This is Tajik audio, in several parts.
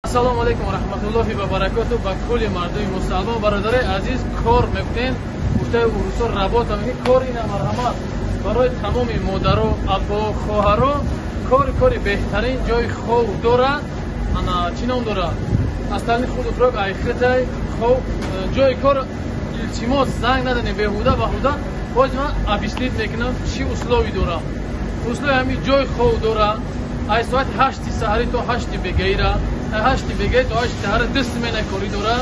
Ассалому алайкум ва раҳматуллоҳи ва баракотуҳ ба кулли мардуми мусалмон. Бародарои азиз, кор мекунем, гуфтаи урусо работа мекунем, кор ина марҳамат барои тамоми модаро, або, хоҳаро, кори беҳтарин ҷои хов дора. Ана чӣ ном дора? Аслани худу хӯрок айхитай хов ҷои кор. Илтимос, занг надане беҳуда баҳуда. Боз ман объяснить мекунам чӣ услови дора. Услови ҳамин ҷои хов дора. Ай соати 8 саҳарӣ то 8 бегаира, 8 бегаи то 8 саҳара 2 смена корӣ дора.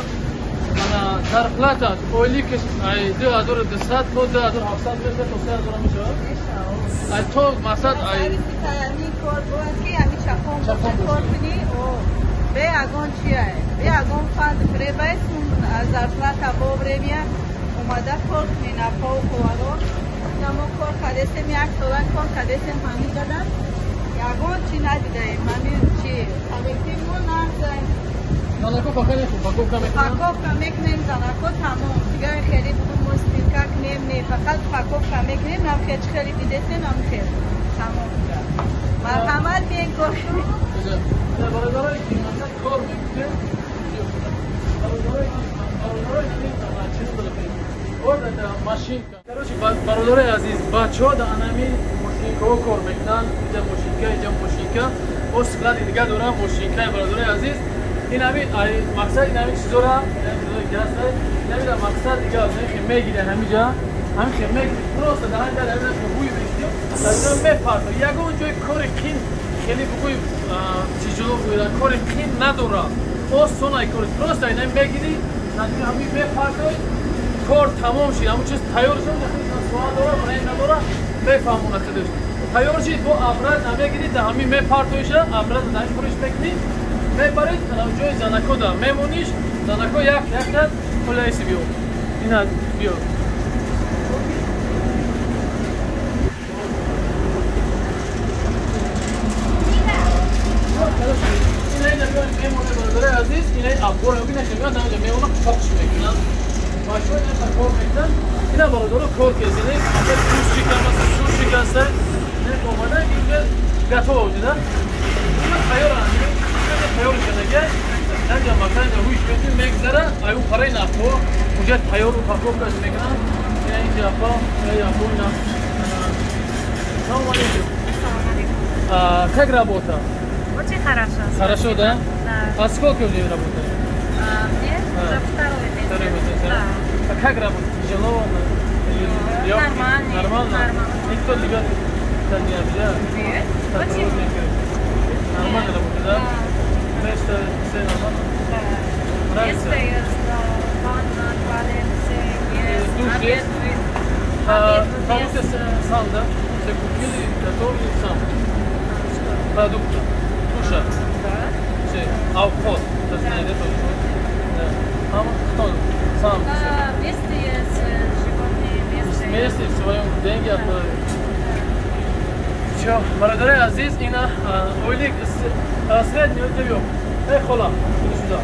Ана зарплата ойликаш ай 2200 то 2700 мешавад, то 3000 мешавад. Ай то мақсад ай кор бояд ки ами чапон кор кунӣ, бе ягон чия, бе ягон фанд фиребай, зарплата вовремя омада кор кунӣ. Напов ховаро намо кор кардесем, як сола кор кардесем, ҳамин қадар ягон чи надидаем. Ҳамин чи коллектив мо нағзай. Занако фақат упаковка мекунанд? Упаковка мекунем, занако, тамом. Дигар хеле мо стирка кунем не, фақат упаковка мекунем. Нам хел хеле дидесем, нам хел тамом. Марҳамат, биен кор кунем. Бародарое ки масалан кор мекунем, бародарое машинка. Короче, бародарои азиз, бачаҳо дар анами мошинкаҳо кор мекунанд. Инҷа мошинка, инҷа мошинка, боз склади дига дорам мошинкаи. Бародарои азиз, ин ҳами мақсад, ин ҳами чизора, ин ҳами дар мақсад дига мегирен, ҳамиҷа ҳамин хел мегирен, просто дар ҳамин дар ҳамин бӯй мегирем, дар инҷа мепартор. Ягон ҷои кори қин хеле бугӯй тиҷоло бугӯй, кори қин надора, осон ай кори. Просто ин ҳами мегирӣ, ҳамин мепартой, кор тамом шид, ҳамон чиз тайёр шуд, суол дора, барои надора, мефаҳмона худаш. Тайёр шид, бо обратно мегирӣ, дар ҳамин мепартоиша, обратно дар ҳамин хӯриш мекунӣ, мебаред ҷои занако да мемониш, занако як якта пулаиси биё. Ина биё. Ина ина биё мемоне, бародарои азиз, ина абгора бина хеле дар инҷа мемона, похш мекунанд. Бачаҳо ина кор мекунанд. Ина бародаро кор кезине, суши кам аст, суши аст. Не омада инҷа готово да? Ина тайёр аст. Тайёр шудага, инҷа макан инҷа ҳуш мекунем, мегзара, аю параи нафо, уҷа тайёр упаковка мекунанд. Ина инҷа апа, ина апо ина. Салом алейкум. Салом алейкум. Как работа? Очень хорошо. Хорошо, да? Да. А сколько уже работаете? Мне уже второй месяц. Второй месяц, да. А как работать? Тяжело? Нормально. Нормально? Никто тебя не обижает? Нет. Очень. Нормально работает, да? Да. Место все нормально? Да. Нравится? Место есть, да. Ванна, туалет, все есть. Душ есть? Продукты сам, да? Все купили, готовили сам? Продукты? Душа? Да. Все. А вход? Это знаете тоже? Да. А кто? Сам? Да, место есть, животные, место. Вместе в своем деньги отправили. Все, бародари азиз, ина ойлик средний ойлик. Эй, хола, иди сюда.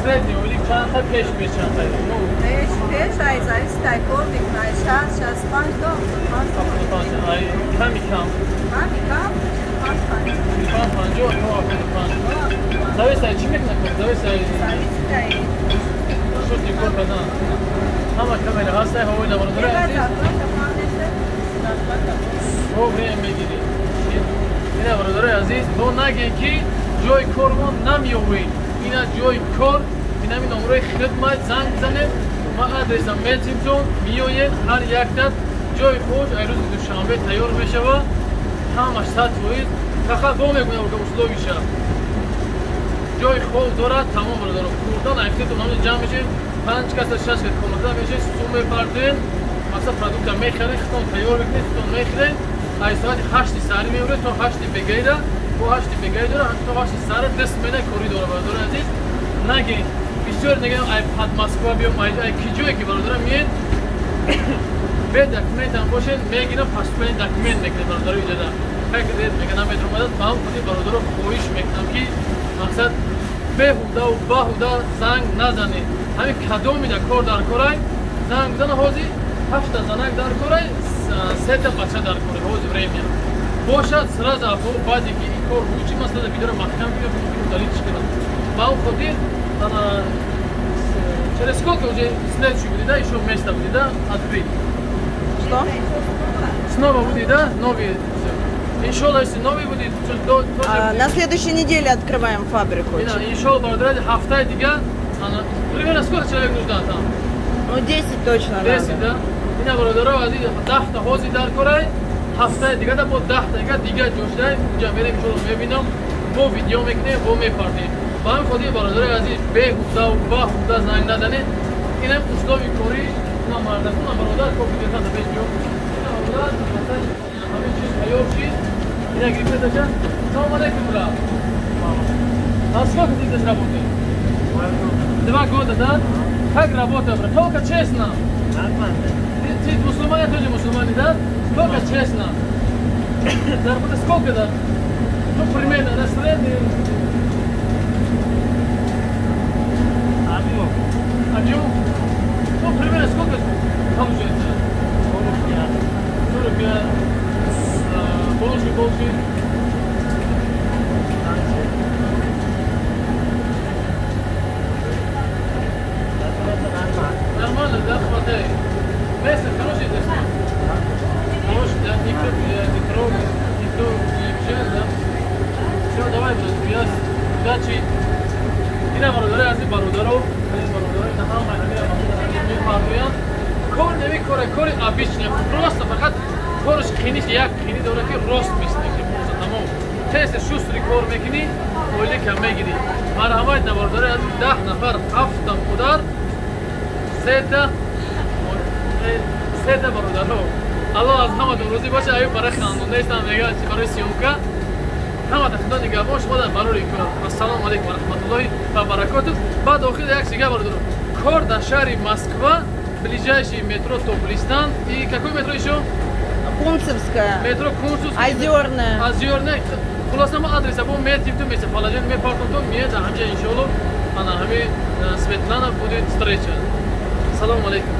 Средний ойлик чанд та пеш пеш чанд та? Ну, пеш пеш ай зависит ай кор мекунад, 60, 65 до 75. Ай ками кам. Ками кам 45, 50. 50 то 75. Зависит ай чӣ мекунад? Зависит ай. Зависит ай. Шуд кор кардан. Ҳама камера ҳаст, ҳавои на бародари азиз. Вовремя мегирӣ. Ина бародарои азиз, бо нагем ки ҷои кор мо намеёбем. Ина ҷои кор, инами номрои хидмат занг бизанем, ма адресам метимтон, миёед ҳар якта ҷои хуш ай рӯзи душанбе тайёр мешавад. Ҳамаш 100%. Фақат бо мегӯям ки условиша. Ҷои хоб дорад, тамом бародаро. Хӯрдан айфтетон ҳамин ҷамъ мешед, 5 каса 6 каса комната мешед, сум мепарден, масалан продукта мехаред, худтон тайёр мекунед, худтон мехӯред. Ай соати 8 саҳарӣ меоред то 8 бегаира, бо 8 бегаи дора, то 8 саҳара 2 смена корӣ дора, бародарони азиз. Нагин, бисёр нагин ай под Москва биём, ай ки ҷое ки бародарам миед, бе документам бошед, мегирам, паспорт документ мекунед бародарои иҷода. Как ред мегӯям, намедромадад, ба ҳам худи бародаро хоҳиш мекунам ки мақсад беҳудаву баҳуда занг назанед. Ҳамин кадомида кор дар корай, занг бизана ҳозир 8 занак дар корай, 3 бача дар корай, ҳозир время. Бошад сразу баъде ки ин кор бучи, ман сразу видеоро маҳкам кунем, удалить кунам. Ба он хотир через сколько уже следующий будет, да, еще место будет, да, открыть? Что? Снова будет, да, новый. Иншаллах, если новый будет, то тоже. На следующей неделе открываем фабрику. Иншаллах, бародари, ҳафтаи дига. Примерно сколько человек нужно там? Ну, 10 точно. 10, да? Ина бародаро азиз, 10 та ҳозир дар корай, ҳафтаи дига да бо 10 та дига дига ҷошдай, унҷа мерем, иншаллах, мебинам, бо видео мекунем, бо мепардем. Ба ҳамин хотир, бародарои азиз, беҳуда баҳуда занг назанед. Инам услови корӣ, на мардакун, на бародар, кофи гирифтан пеш биё. Ина бародар, ҳамин чиз тайёр чиз, ина гирифташа. Салом алейкум, брат. А сколько ты здесь работаешь? 2 года, да? Как работа, брат? Только честно. Нормально. Ты мусульман, я тоже мусульманин, да? Только честно. Зарплата сколько, да? Ну, примерно, на средний. Одну. Одну? Ну, примерно сколько получается? 45. 45. Больше, больше. 15. Зарплата нормально. Нормально, да, хватает. Место хороший здесь? Хороший, да, никто не трогает, никто не обижает, да? Все, давай, брат, удачи. Ина бародари азиз, бародаро, бародаро, ина ҳама мепардоянд. Кор намекора, кори обычный, просто фақат кораш қиниш, як қини дора, ки рост мисли тамом. Тез шустрый кор мекунӣ, оила кам мегирӣ. Марҳамат, на бародари азиз, 10 нафар, ҳафтам удар, сета бародаро. Аллоҳ аз ҳаматон розӣ боша. Аю барои хандондаистам, мега чи барои съёмка. Ҳамата худо нигаҳбон шумо дар барори кор. Ассалому алайкум ва раҳматуллоҳи ва баракотуh. Баъд охир як чига, бародаро. Кор дар шаҳри Москва, ближайший метро Топлистан и какой метро еще? Кунцевская. Метро Кунцевская. Озерная. Озерная. Хулоса, мо адреса бо метим, ту местоположение мепартом, то меяд ҳамҷа, иншоалло. Ана ҳами Светлана будет встреча. Салому алайкум.